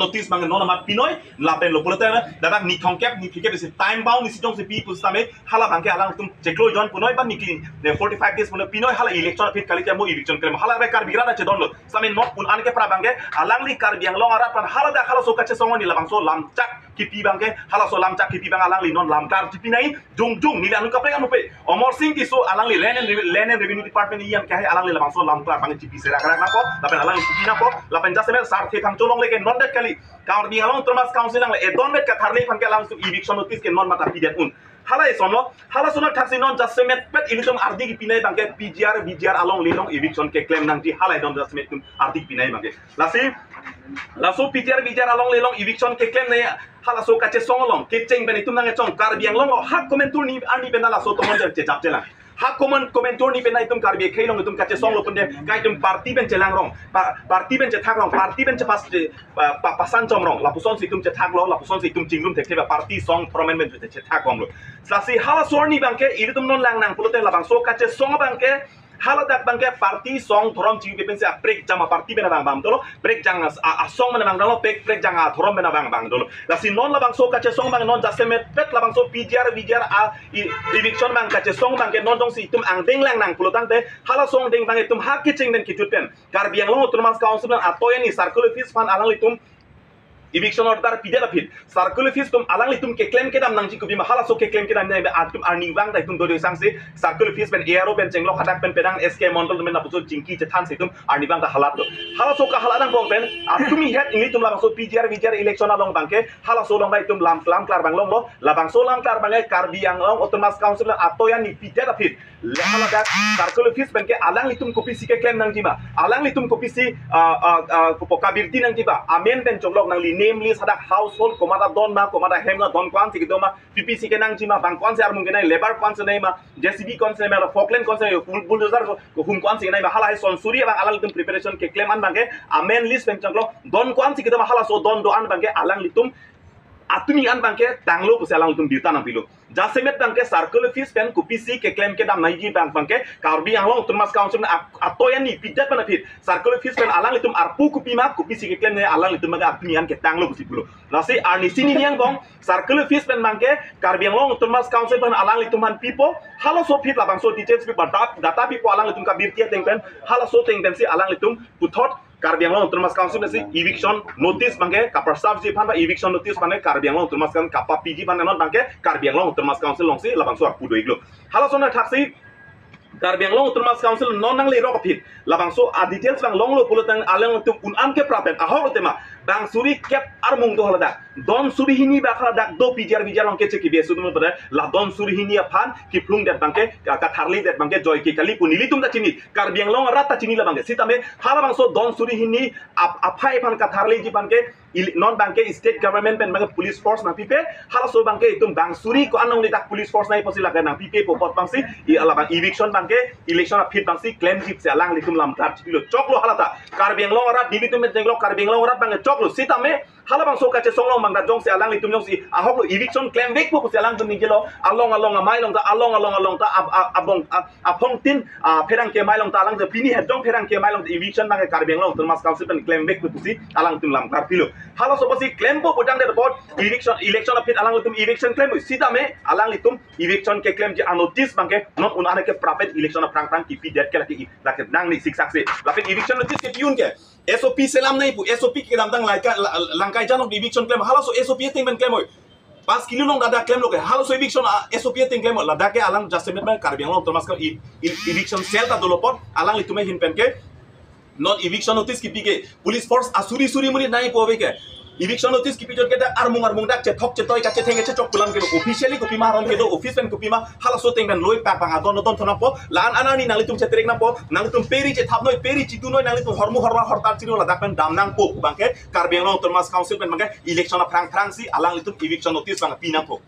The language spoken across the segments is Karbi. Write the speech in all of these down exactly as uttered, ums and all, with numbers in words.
notice abang non amat pinoi lapen lo pulote ladak ni thomkep ni phlikep isi time bound isi jongsi pi pusitame hala abangke alangtum cheklo jon punoi ba ni clean de forty-five days punoi pinoi hala election aphi kali te mo eviction klem hala bai Karbi rat chedon lo. Sitame non un-an ke pra abangke alangli Karbi Anglong arat aphan haladak halaso kachesong ni labangso lamchak kipi abangke halaso lamchak kipi abang alangli non lamklar chipi nai. Jongjong neli anu kaprek anu pe Amarsing Tisso alangli Land and Revenue, Land and Revenue Department iyan ke hai alangli labangso lamklar abang chipi serak rak nangpo lapen alangli chipi nangpo lapen jasemet Sarthe Phangcho along leke non det kali Karbi Anglong Autonomous Council along edon bet katharli aphan ke alangtum eviction notice ke non mata pidet un. Hala ison lo, hala ason athaksi non jasemet pet ilitum ardi kipi nai abangke P G R, V G R along lelong eviction keklem nangji hala edon jasemet itum ardi kipi nai abangke. Lasi, laso P G R, V G R along lelong eviction keklem nai halaso kachesong along kecheng pen itum nangchong Karbi Anglong o hak komantu arni arni pen laso tomon chejap chelang. Hak koman komantu arni pen itum Karbi akhei along itum kachesong lo punde ka itum party pen chelang rong, pa- party pen chethak rong, party pen chepas che- pa- pa- pasan chom rong, lapusonsi itum chethak lo, lapusonsi itum chingrum thekthe ba party song promen pen chethak rong lo. Lasi halaso arni abangke ilitum non lang nang pulote labangso kachesong abangke haladak abangke party song dhorom chingpi pensi aprek jang aparty pen abang bang dolo, prek jang as- a- asong pen abang dolo, prek prek jang adhorom pen abang bang dolo. Lasi non labangso kachesong abang non jasemet pet labangso P G R V G R a i- eviction abang kachesong abangke non jongsi itum angdeng lang nang pulotangte halaso angdeng abang itum hak kecheng pen kejut pen Karbi Anglong Autonomous Council pen atoyan ni circle office aphan alanglitum eviction order pidet aphi circle office atum alanglitum keklem kedam nangji kopima halaso keklem kedam nang atum arnivang ta itum dodoi sangse circle office pen A R O pen chenglok hadak pen pedang S K Mondol pen lapuson chingki chethansi itum arnivang ta halat lo. Halaso kahalat angbong pen atum ihet ilitum labangso P G R V G R election along abangke halaso along bai itum lam lamklar abang longlo, labangso lamklar abangke Karbi Anglong Autonomous Council atoyan ni pidet aphi le haladak circle office pen ke alanglitum kopisi keklem nangji ma, alanglitum kopisi ah, ah, ah, kopo kabirti nangji ba, amen pen chonglok nangli name list hadak household komat adon ma, komat ahem adon ko-ansi kedo ma, P P C kenangji ma, bang ko-ansi armung kenang, labour ko-ansi nai ma, J C B ko-ansi nai ma, forklift ko-ansi nai, bull- bulldozer ko hum ko-ansi nai ma, hala hai son suri abang alanglitum preparation keklem an abangke amen list pen chonglok don ko-ansi kedo ma, halaso don do-an abangke alanglitum atumi an abangke tanglo pusi alanglitum birta nangpilo. Jasemet abangke circle office pen kopisi keklem kedam nangji abang abangke Karbi Anglong Autonomous Council pen at- atoyan ni pidet pen aphi circle office pen alanglitum arpu kopima kopisi keklem nai alanglitum abangke atumi an ketanglo pusi pulo. Lasi arnisi hini angbong circle office pen abangke Karbi Anglong Autonomous Council pen alanglitum aphan pipo, halaso aphi labangso details pipo, dat- data pipo alanglitum kabirti ateng pen, halaso ateng pensi alanglitum puthot Karbi Anglong Autonomous Council pensi eviction notice abangke kaprasapji aphan ba eviction notice abangke Karbi Anglong Autonomous Council kapapiji aphan non abangke Karbi Anglong Autonomous Council alongsi labangso arpu do-iklo. Halason athaksi Karbi Anglong Autonomous Council non nangli rok aphi labangso a details abang longlo pulotang alanglitum un-an ke pra pen ahok lo tema bang suri kep armung do haladak, don suri hini ba haladak do P G R V G R along keche kibi asu tum pada la don suri hini aphan kiphlung det abangke ka- katharli det abangke joike kali pu nelitum ta chini, Karbi Anglong arat ta chini labangke. Sitame halabangso don suri hini ap- aphai aphan katharliji abangke il- non abangke state government pen abangke police force nangpipe, halaso abangke itum bang suri ko-an along nedak police force nangji pusi lake nangpipe pu apot abangsi i alabang eviction abangke election aphi abangsi klemji pusi alanglitum lamklar chipilo, choklo halata. Karbi Anglong arat nelitum pen chenglok Karbi Anglong arat abangke choklo. Sitame halabangso kachesong along abang ta jongsi alanglitum jongsi ahok lo eviction klemvekpo pusi alangtum ningjelo, along along amei along ta, along along along ta ab- ab- abong ab- aphongtin ah, pherangke amei along ta alang pini hetjong pherangke amei along ta eviction abangke Karbi Anglong Autonomous Council pen klemvekpo pusi alangtum lamklar pilo. Halaso pusi klempo putangdet apot eviction election aphi alanglitum eviction klem sitame alanglitum eviction keklemji a notice abangke non un-an ke pra pen election aphrang aphrang kipidet ke lake i- lake nangli siksak se. Lapen eviction notice kepi un ke S O P selam nai pu, S O P kedamtang langkai la- langkai janok eviction klem, halaso S O P ateng pen klem oi. Pas kilo along dada klemlo ke, halaso eviction a- S O P ateng klem oi, ladak ke alang jasemet abang Karbi Anglong Autonomous Council i- i- eviction cell ta dolo apot alanglitum ahin pen ke non eviction notice kipi ke police force asuri suri muri nai pu ave ke. Eviction notice kipi jot ke dak armung armung dak chethok chetoi kachetheng kachechok pulang ke officially kopima aron kedo, office pen kopima, halaso ateng pen loi pak bang adon adon thonangpo, la-an an arni nanglitum chetrek nangpo, nanglitum peri chethap noi, peri chitu noi, nanglitum hormu horma hortar chiri ladak pen dam nangpo abangke Karbi Anglong Autonomous Council pen abangke election aphrang aphrangsi alanglitum eviction notice abang pi nangpo.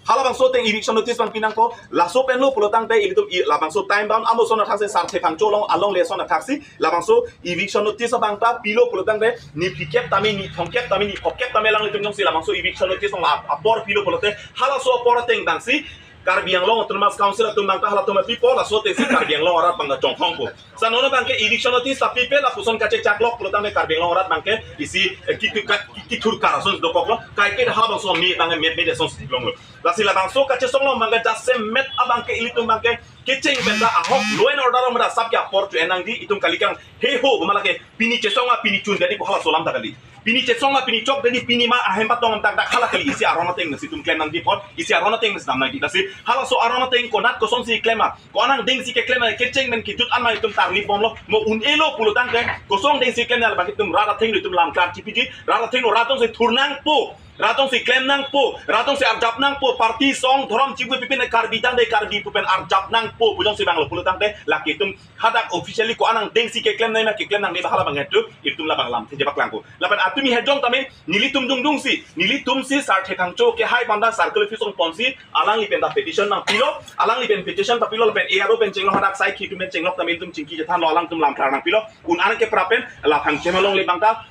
Halabangso ateng eviction notice abang pi nangpo, laso pen lo pulotangte ilitum i- labangso time bound amo ason athaksi Sarthe Phangcho along along le ason athaksi labangso eviction notice abang ta pilo pulotangte ni phlikep tame ni thomkep tame ni phokep tame alanglitum jongsi labangso eviction notice along ap- apor pilo pulote halaso apor ateng abangsi Karbi Anglong Autonomous Council atum abang ta halatum apipo, laso atengsi Karbi Anglong arat abang ta chonghongpo. Sa non abangke eviction notice ta pipe, lapuson kachechaklok pulotangte Karbi Anglong arat abangke isi, eh, kitu ka-, ki-, kithur kar ason dokoklo, kaike halabangso mi abangke met met ason si longlo. Lasi labangso kachesong along abangke jasemet abangke ilitum abangke kecheng pen ta ahok law and order along mera asap ke apor chu-en nangji, itum kali kang he ho boma lake pini chesong ma pini chun jadi pu halaso alam ta kali. Pini chesong ma pini chok jadi pini ma ahem patong tak tak hala kali, isi aron ateng si itum klem nangji apot, isi aron ateng si dam nangji. Lasi halaso aron ateng konat kosonsi klem ma, ko-an angdengsi keklem ma, kecheng pen kejut an ma itum tarlip bomlo, mo un-elo pulotangte, koson angdengsi klem ma, labang itum rat athengno itum lam klar chipiji, rat athengno rat athengsi thur nangpo, rat athengsi klem nangpo, rat athengsi arjap nangpo, party song dhorom chibu pipin Karbi tangte Karbi pu pen arjap nangpo pu jongsi vanglo pulotangte, lake itum hadak officially ko-an angdengsi keklem nangji ma keklem nangne ba halabang hetu, itum labang lamthe jepaklangpo. Lapen atumi hejong tame, nelitum dungdungsi, nelitumsi Sarthe Phangcho kehai panda circle office along ponsi, alangli pen ta petition nangpilo, alangli pen petition papilo, lapen A R O pen chenglok hadak saikhi atum pen chenglok tame itum chingki chethanlo, alangtum lam klar nangpilo, un-an ke prapen, la Phangchem alongle abang ta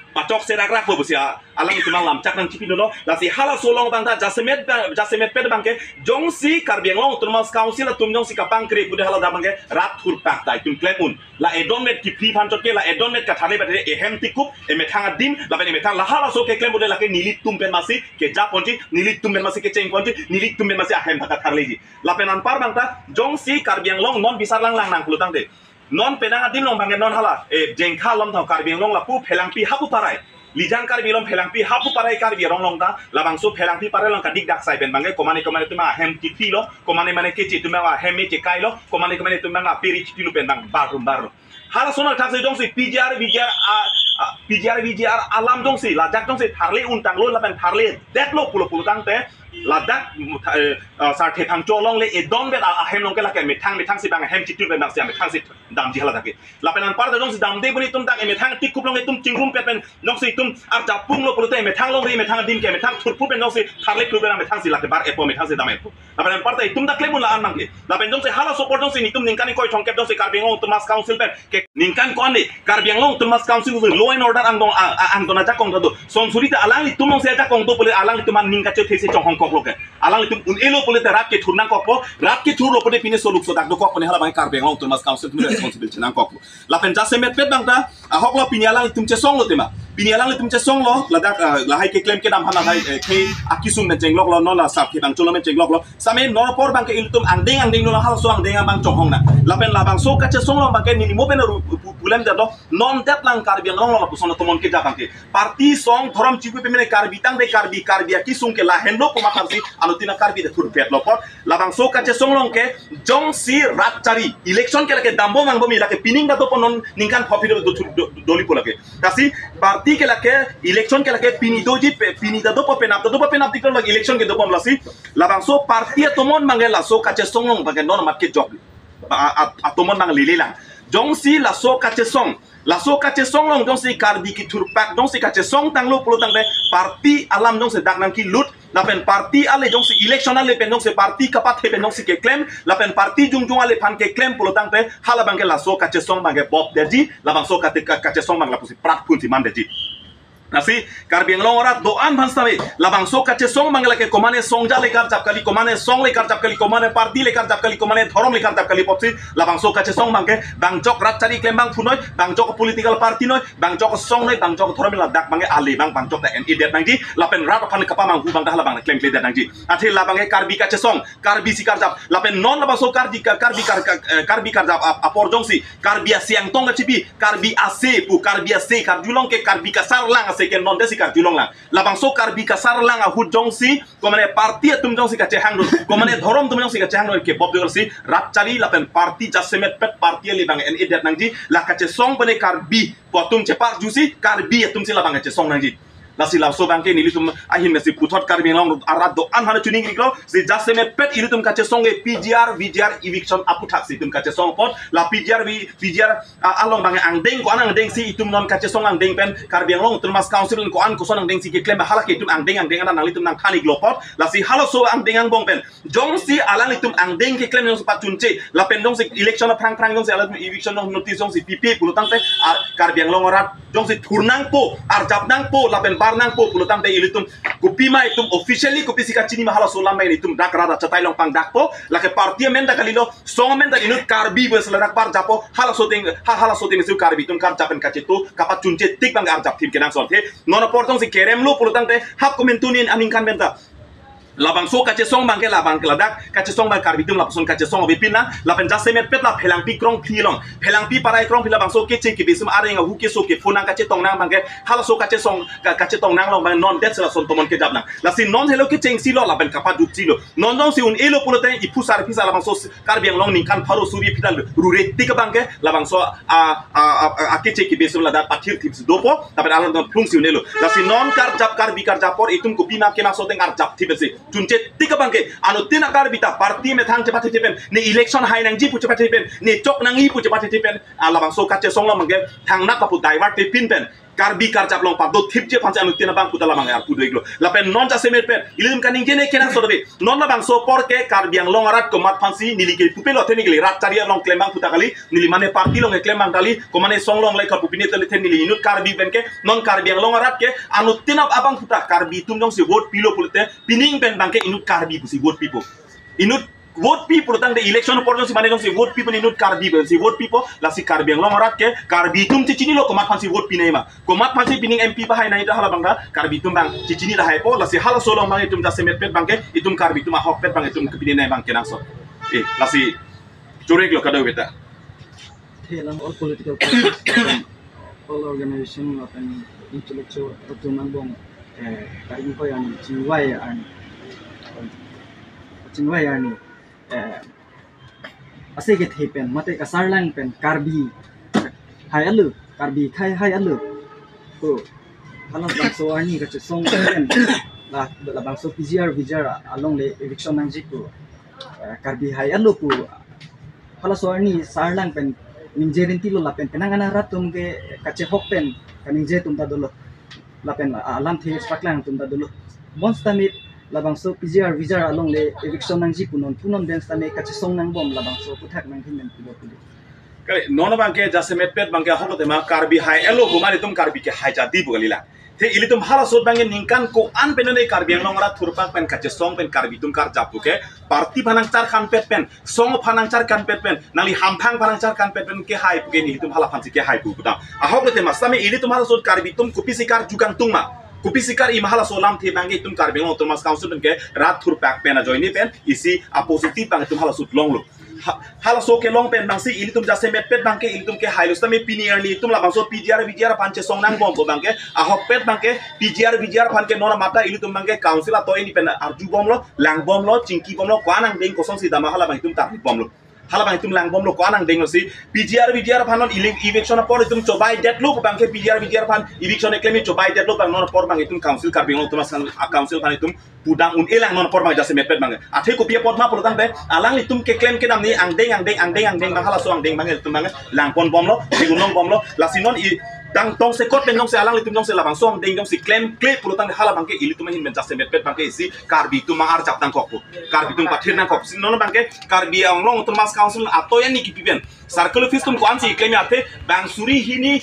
pachok serak rak po pusi alangtum lam chak nangchipilo. Lasi halaso along abang ta jasemet ba-, jasemet pet abangke jongsi Karbi Anglong Autonomous Council atum jongsi kapangkre pude hala abangke rat thurpak ta itum klem un. La edon met kiphli aphan chot ke, la edon met katharle bade ehem tikup, emethang adim, lapen emethang la halaso keklem pude lake nelitum pen masi keja ponji, nelitum pen masi kecheng ponji, nelitum pen masi ahem ta katharleji. Lapen anpar abang ta jongsi Karbi Anglong non bisar lang lang nang pulotangte, non penang adim along abangke non hala, eh, Jengkha along tha Karbi Anglong lapu Phelangpi hapu parai. Lijang Karbi along Phelangpi hapu parai Karbi arong along ta, labangso Phelangpi parai along kadik dak sai pen abangke, komane komane atum ahem kithilo, komane mane keche atum ahem me chekailo, komane komane atum apiri chitilo pen abang barum barum. Halaso athak si jongsi P G R, V G R, a, a, P G R, V G R alam jongsi, lajak jongsi tharle un tanglo, lapen tharledetlo pulo pulotangte, ladak, eh, ah, Sarthe Phangcho alongle edon bet a-, ahem along ke lake methang methang si abang ahem chitu pen abang si methang si damji hala dak ke. Lapen anpar ta jongsi damde pu itum dak emethang tikup along itum chingrum pet pen jongsi itum arjap punglo pulote emethang along re emethang adim ke emethang thurphu pen jongsi tharle thur pen emethang si lake bar epo emethang si dam epo. Lapen anpar ta itum dak klem un la-an abangke. Lapen jongsi halaso apor jongsi nelitum ningkan ingkoi thomkep jongsi Karbi Anglong Autonomous Council pen ke ningkan ko-an le Karbi Anglong Autonomous Council law and order angdong a, a, angdong ajakong ta do. Sonsuri ta alanglitum along si ajakong do pule alanglitum aning kachethesi chonghongkoklo ke. Alanglitum un-elo pulote rat kethur nangkokpo, rat kethurlo pulote pine soluk sodak dokok pune hala abang Karbi Anglong Autonomous Council atum responsible chenangkokpo. Lapen jasemet pet abang ta, ahok lo pini alanglitum chesonglo tema. Pini alanglitum chesonglo, ladak, eh, lahai keklem kedam aphan lahai, eh, khei akisung pen chengloklo, non la Sarthe Phangcho along pen chengloklo. Same non apor abangke ilitum angdeng angdenglo, halaso angdeng abang chonghong nang. Lapen labangso kachesong along abangke neli mo pen ru-, pu-, pulem detlo, non det lang Karbi Anglong along lapuson atomon keja abangke. Party song dhorom chibu pemene Karbi tangte Karbi, Karbi akisung ke lahenlo pu matha si, anuttin a-Karbi ta thurpetlo apot. Labangso kachesong along ke, jongsi rat chari, election ke lake dambom angbom lake pining ta dopo non ningkan phophi do, do, do, dolipo lake. Lasi party ke lake, election ke lake pini doji pe, pini ta dopo penap ta dopo penap diklo lake election ke dobom lasi. Labangso party atomon abangke laso kachesong along abangke non amat kejok. A, a, atomon abang lele lang. Jongsi laso kachesong, laso kachesong along jongsi Karbi kethurpak, jongsi kachesong tanglo pulotangte party alam jongsi dak nangkilut, lapen party ale jongsi election ale pen jongsi party kapathe pen jongsi keklem, lapen party jongjong ale aphan keklem pulotangte hala abangke laso kachesong abangke bop detji, labangso kate ka-, kachesong abang lapusi prat phun si man detji. Lasi Karbi Anglong arat do-an aphan sitame, labangso kachesong abang lake komane songja le karjap kali, komane song le karjap kali, komane party le karjap kali, komane dhorom le karjap kali apotsi, labangso kachesong abangke bang jok rat chari klem abang phunoi, bang jok political party noi, bang jok song noi, bang jok dhorom ladak abangke ale abang bang jok ta en-e det nangji, lapen rat aphan kapamanghu abang ta hala abang klemkle det nangji. Athe labangke Karbi kachesong, Karbi si karjap, lapen non labangso Karbi ka-, Karbi kar-, ka-, eh, Karbi karjap ap-, apor jongsi, Karbi ase angtong kachipi, Karbi ase pu, Karbi ase karjulong ke, Karbi kasarlang ase ke non detsi karjulong lang. Labangso Karbi kasarlang ahut jongsi, komane party atum jongsi kachehang dun, komane dhorom atum jongsi kachehang dun, kebop dun si, rat chari lapen party jasemet pet party ale abang en-e det nangji, la kachesong pene Karbi pu atum cheparjusi, Karbi atum si labang kachesong nangji. Lasi laso abangke nelitum ahin mesi puthot Karbi Anglong arat do-an aphan choningri iklo, si jasemet pet ilitum kachesong ke P G R, V G R eviction aputhak si itum kachesong apot, la P G R, V-, V G R, a, along abang angdeng ko-an angdeng si itum non kachesong angdeng pen Karbi Anglong Autonomous Council ko-an koson angdeng si keklem hala ke itum angdeng angdeng an nanglitum nangthan iklo apot, lasi halaso angdeng angbong pen jongsi alanglitum angdeng keklem jongsi pachunche, lapen jongsi election aphrang phrang jongsi alanglitum eviction notice jongsi pipe pulotangte, a, Karbi Anglong arat jongsi thur nangpo, arjap nangpo, lapen nangpo pulo tangte ilitum kopima itum officially kopisi kachini ma halaso alam ilitum dak rat achatai along pangdakpo, lake party amen ta kalilo, song amen ta inut Karbi pusi ladak parjapo, halaso ateng, ha, halaso ateng si Karbi atum karjap pen kacheto, kapachunche tik abang arjap thip kenangsot he. Non apor tong si kerem lo pulo tangte, hap komantu ni aningkan pen ta. Labangso kachesong abangke labang ladak, kachesong abang Karbi atum lapuson kachesong ave pinna, lapen jasemet pet la Phelangpi krongphli along. Phelangpi parai krongphli labangso keche kebe atum areng ahu keso ke phone nang kachetong nang abangke, halaso kachesong, ka-, kachetong nang along abang non det si lason tomon kejap nang. Lasi non helo kechengsi lo lapen kapajutsi lo. Non jongsi un-e lo pulote iphu sarpi sa labangso Karbi Anglong ningkan pharo suri phli ta rure tik abangke labangso a, a, a, a, akeche kebe atum ladak pathir thip si dopo, lapen alam dam plung si un-e lo. Lasi non karjap Karbi karjap apor itum kopima kemaso ateng arjap thip si. Chunche tik abangke, anuttin a-Karbi ta party methang chepathe pen, ne election hai nangji pu chepathe pen, ne chok nangji pu chepathe pen, a labangso kachesong along abangke thangnat lapu divert te pin pen, Karbi karjap along pado thipji aphansi anuttin abang puta labang arpu do-iklo. Lapen non jasemet pen ilitum kaningje ne kenangsot ave. Non labangso apor ke Karbi Anglong arat komat aphansi neli ke pupe lo athe neli rat chari along klem abang puta kali, neli mane party along klem abang kali, komane song along le kapu pine tele athe neli inut Karbi pen ke, non Karbi Anglong arat ke anuttin abang puta Karbi atum jongsi vote pilo pulote, pining pen abangke inut Karbi pusi vote pipo. Inut vote pi pulo tangte election apor jongsi mane jongsi vote pi pen inut Karbi pensi vote pipo, lasi Karbi Anglong arat ke Karbi atum chechinilo komat aphansi vote pinangji ma. Komat aphansi pining M P bahai nangji ta hala abang ta Karbi atum abang chechini lahaipo, lasi halaso along abang itum jasemet pet abangke itum Karbi atum ahokpet abang itum kepinangji abang kenangsot. Eh, lasi chorek lo kadokave ta. Thelang all political parties, all organization lapen intellectual atum angbong, eh, Karbi Anglong chingvai an, chingvai an, eh, ase kethe pen, mate kasarlang pen, Karbi hai alo, Karbi khai hai alo. Ko, hala labangso arni kachesong pen, la, labangso P G R, V G R along le eviction nangji ko, eh, Karbi hai alo ko, halaso arni sarlang pen ningje rinti lo lapen penang anak rat atum ke kachehok pen kaningje atum ta dolo. Lapen a-, alamthe paklang atum ta dolo. Bonsitame labangso P G R V G R along le eviction nangji pu non pu non bonsitame kachesong nangbom labangso aphuthak nangthin pen pulo pulo. Kali, non abangke jasemet pet abangke ahok tema Karbi hai alo pu mane itum Karbi ke hai jadi pu kali la. Te ilitum halaso abangke ningkan ko-an pen ne Karbi Anglong arat thurpak pen kachesong pen Karbi atum karjap pu ke party aphan nangchar kanpet pen, song aphan nangchar kanpet pen, nangli hamphang aphan nangchar kanpet pen ke hai pu ke nelitum hala aphansi ke hai pu puta. Ahok lo tema sitame ilitum halaso Karbi atum kopisi karju kangtung ma, kopisi kar-i ma halaso alamthe abangke itum Karbi Anglong Autonomous Council pen ke rat thurpak pen ajoine pen isi a-positive abang itum halaso longlo. Ha-, halaso kelong pen abangsi ilitum jasemet pet abangke ilitum ke hailo sitame pini arni itum labangso P G R V G R aphan chesong nangbom pu abangke, ahokpet abangke P G R V G R aphan ke non amata ilitum abangke council atoini pen arjubomlo, langbomlo, chingkibomlo, ko-an angdeng kosonsi dam ma hala abang itum tarlitbomlo. Hala abang itum langbomlo, ko-an angdeng lo si P G R V G R aphan non ele-, eviction apor itum chobaidetlo pu abangke P G R V G R aphan eviction keklem chobaidetlo abang non apor abang itum council Karbi Anglong Autonomous Council aphan itum pudam un-elang non apor abang jasemet pet abang. Athe kopi apot ma pulo tangte alanglitum keklem kedam ni angdeng angdeng angdeng angdeng abang halaso angdeng abang itum abang langponbomlo, digunongbomlo, lasi non i dang tongsekot pen jongsi alanglitum jongsi labangso angdeng jongsi klemkle pulo tangte hala abangke ilitum ahin pen jasemet pet abangke isi Karbi atum arjap nangkok pu, Karbi atum pathir nangkok si non abangke Karbi Anglong Autonomous Council atoya ni kipi pen circle office atum ko-ansi keklem athe bang suri hini